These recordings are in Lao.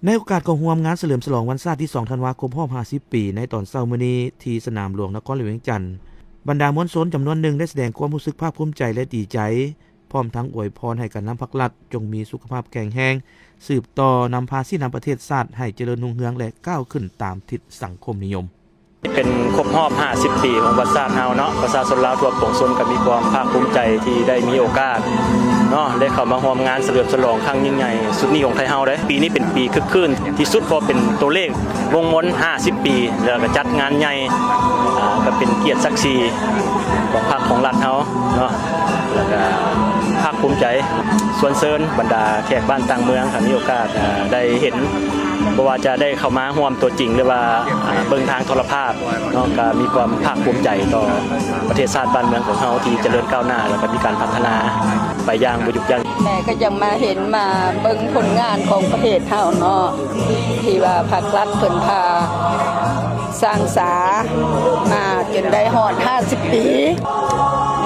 ໃນໂອກາດເຂົ້າຮ່ວມງານສະເຫຼີມສະຫຼອງວັນຊາດທີສອງທັນວາຄົບຮອບຫ້າສິບປີ ໃນຕອນເຊົ້າມື້ນີ້ ທີ່ສະໜາມຫຼວງນະຄອນຫຼວງວຽງຈັນ, ບັນດາມວນຊົນຈຳນວນໜຶ່ງໄດ້ສະແດງຄວາມຮູ້ສຶກພາກພູມໃຈ ແລະ ດີໃຈ ພ້ອມທັງອວຍພອນໃຫ້ການນຳພັກລັດຈົ່ງມີສຸຂະພາບແຂງແຮງ, ສືບຕໍ່ນຳພາຊີ້ນຳປະເທດຊາດໃຫ້ຈະເລີນຮຸ່ງເຮືອງ ແລະ ກ້າວຂຶ້ນຕາມທິດສັງຄົມນິຍົມ. ເປັນຄົບຮອບຫ້າສິບປີຂອງປະຊາຊາດເຮົາເນາະ, ປະຊາຊົນລາວທົ່ວປວງຊົນກໍມີຄວາມພາກພູມໃຈທີ່ໄດ້ມີໂອກາດເນາະ ໄດ້ເຂົ້າມາຮ່ວມງານສະເຫຼີມສະຫຼອງຄັ້ງຍິ່ງໃຫຍ່ຊຸດນີ້ຂອງໄທເຮົາເດ້. ປີນີ້ເປັນປີຄຶກຄື້ນທີ່ສຸດ ເພາະເປັນຕົວເລກວົງມົນຫ້າສິບປີ ແລ້ວກໍຈັດງານໃຫຍ່ ອ່າ ກໍເປັນກຽດສັກສີຂອງພັກຂອງລັດເຮົາເນາະ ແລ້ວກໍພາກພູມໃຈ. ຊວນເຊີນບັນດາແຂກບ້ານຕ່າງເມືອງ ຖ້າມີໂອກາດ ອ່າ ໄດ້ເຫັນ ບໍ່ວ່າຈະໄດ້ເຂົ້າມາຮ່ວມຕົວຈິງ ຫຼືວ່າ ອ່າ ເບິ່ງທາງໂທລະພາບເນາະ ກໍມີຄວາມພາກພູມໃຈຕໍ່ປະເທດຊາດບ້ານເມືອງຂອງເຮົາທີ່ຈະເລີນກ້າວໜ້າ ແລ້ວກໍມີການພັດທະນາໄປຢ່າງບໍ່ຢຸດຢັ້ງ. ແມ່ກໍຍັງມາເຫັນມາເບິ່ງຜົນງານຂອງປະເທດເຮົາເນາະ ທີ່ວ່າພັກລັດເພິ່ນພາສ້າງສາມາຈົນໄດ້ຮອດຫ້າສິບປີ.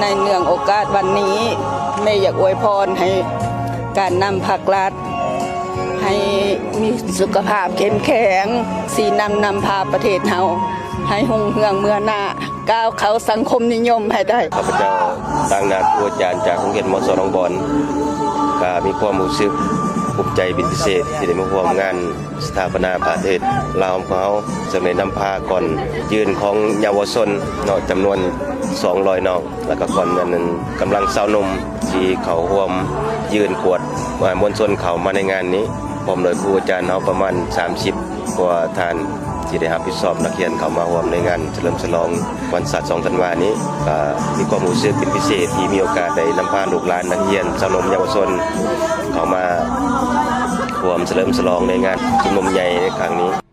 ໃນເນື່ອງໂອກາດວັນນີ້ ແມ່ຢາກອວຍພອນໃຫ້ການນຳພັກລັດ ໃຫ້ມີສຸຂະພາບເຂັ້ມແຂງ, ຊີ້ນຳນຳພາປະເທດເຮົາໃຫ້ຮຸ່ງເຮືອງເມືອໜ້າ, ກ້າວເຂົ້າສັງຄົມນິຍົມໃຫ້ໄດ້. ຂ້າພະເຈົ້າ ຕາງໜ້າຄູອາຈານຈາກໂຮງຮຽນ ມສ ໜອງບອນ ກໍມີຄວາມຮູ້ສຶກພູມໃຈເປັນພິເສດ ທີ່ໄດ້ມາຮ່ວມງານສະຖາປະນາປະເທດລາວຂອງເຮົາ, ເຊິ່ງໄດ້ນຳພາກ່ອນຢືນຂອງເຍົາວະຊົນເນາະ ຈຳນວນສອງຮ້ອຍນ້ອງ ແລ້ວກໍກ່ອນນັ້ນກຳລັງຊາວໜຸ່ມທີ່ເຂົ້າຮ່ວມຢືນກວດ ມວນຊົນເຂົ້າມາໃນງານນີ້ ພ້ອມດ້ວຍຄູອາຈານເຮົາປະມານສາມສິບກວ່າທ່ານ ທີ່ໄດ້ຮັບຜິດຊອບນັກຮຽນເຂົ້າມາຮ່ວມໃນງານສະເຫຼີມສະຫຼອງວັນຊາດສອງທັນວານີ້. ກໍມີຄວາມຮູ້ສຶກເປັນພິເສດທີ່ມີໂອກາດໄດ້ນຳພາລູກຫຼານນັກຮຽນ ຊາວໜຸ່ມເຍົາວະຊົນ ເຂົ້າມາຮ່ວມສະເຫຼີມສະຫຼອງໃນງານຊຸມນຸມໃຫຍ່ໃນຄັ້ງນີ້.